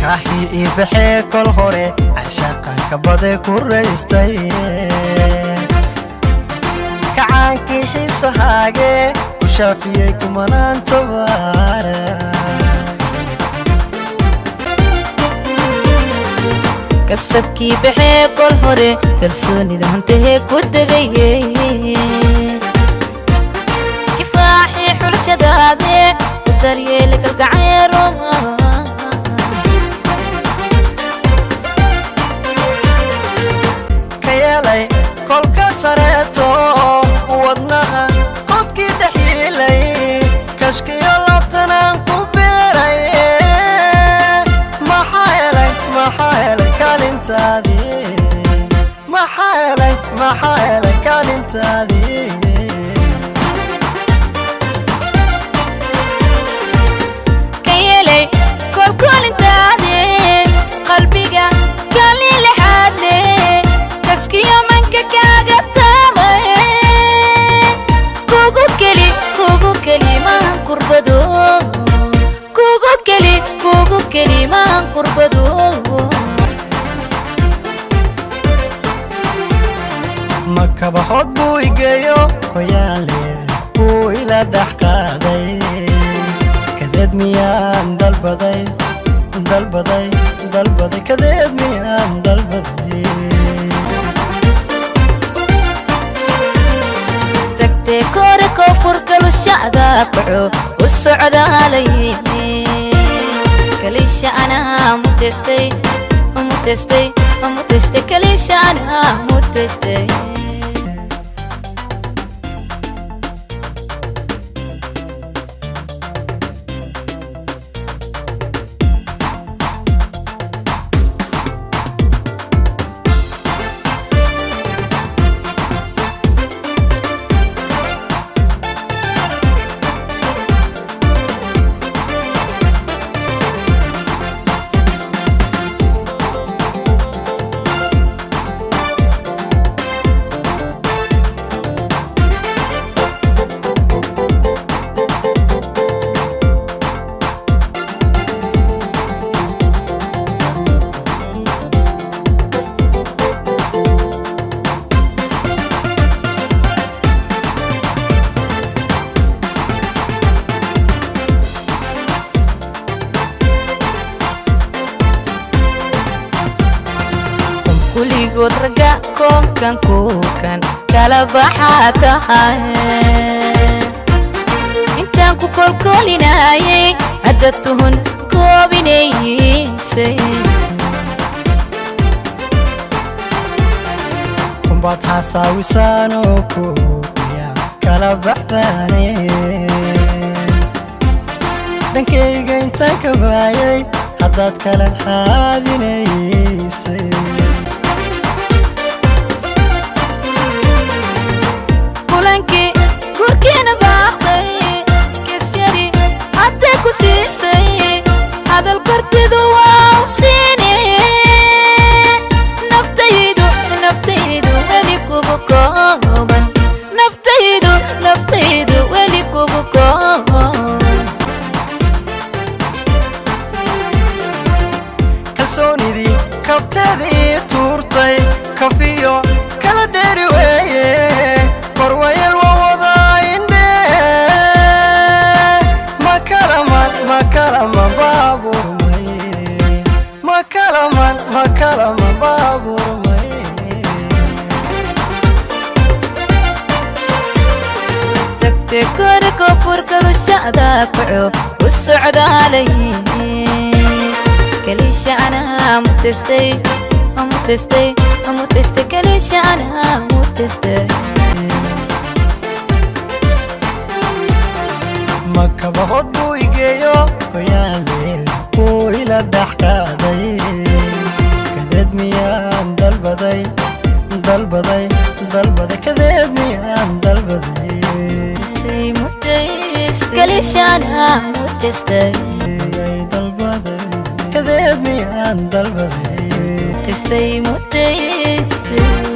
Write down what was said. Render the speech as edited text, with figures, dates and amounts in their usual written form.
Kaaxii ii baxee kol hore cashaqan kabade ku raystay. Kacaankii xiisahaage ku shaafiyey kumanaan tabaara. Kasabkii baxee kol hore kalsoonida hantahee ku degaye. Kifaaxii xulashadaade ku daryeela kalgaceeroma. Ka yeelay kolka sareeto wadnaha kodkii dhex yiilay, kashkiyo laabtanaan ku beeray. Maxaa helay, maxaa helay kaalintaadii? Maxaa helay, maxaa helay kaalintaadii? Ka yeelay kolkolintaade qalbiga kaalin lixaadle, kaskiyo manka kaaga taamay. Kugu keli, kugu keli maan kurbado, kugu keli, kugu keli maan kurbado. Makabaxood buu igeeyo koyaale buu ila dhex qaaday. Kadeed miyaan dalbaday, dalbaday, dalbaday? Kadeed miyaan dalbaday? Tagtee kore koonfur kalushacda kaco u socdaalay. Kalisha anaa mutaystay, mutaystay, mutaystay. Kalisha anaa mutaystay. Kuligood ragga koonkan kuukan kala baxaa tahay. Intaan ku kolkolinayay hadda tuhun koobinaysay. Kumbaad xasaawisaanoo ku miyaad kala baxdaane? Dhankayga intaan ka baayay haddaad kala haadinaysay. Kulankii gurkiina baaqday, kisyari hadday ku siisay hadal kartidu waa ubsiine. Naftaydu, naftaydu weli kugu kooban. Naftaydu, naftaydu weli kugu kooban. Kalsoonidii kabteedii tuurtay, kafiyo kala dheeri weeye. Korwayel waa wadaa indhe. Makalaman, makalaman baabuurmay, makalaman, makalaman baabuurmay. Tagtee kore koonfur kalushacda kaco u socdaalay. Kalisha anaa mutaystay, mutaystay, mutaystay. Kalisha anaa mutaystay. Makabahood buu igeeyo koyaale buu ila dhex qaaday. Kadeed miyaan dalbaday, dalbaday, dalbaday? Kadeed miyaan dalbaday? Kalisha anaa mutaystay. Ay dalbaday, kadeed miyaan dalbaday? Mutaystay, mutaystay.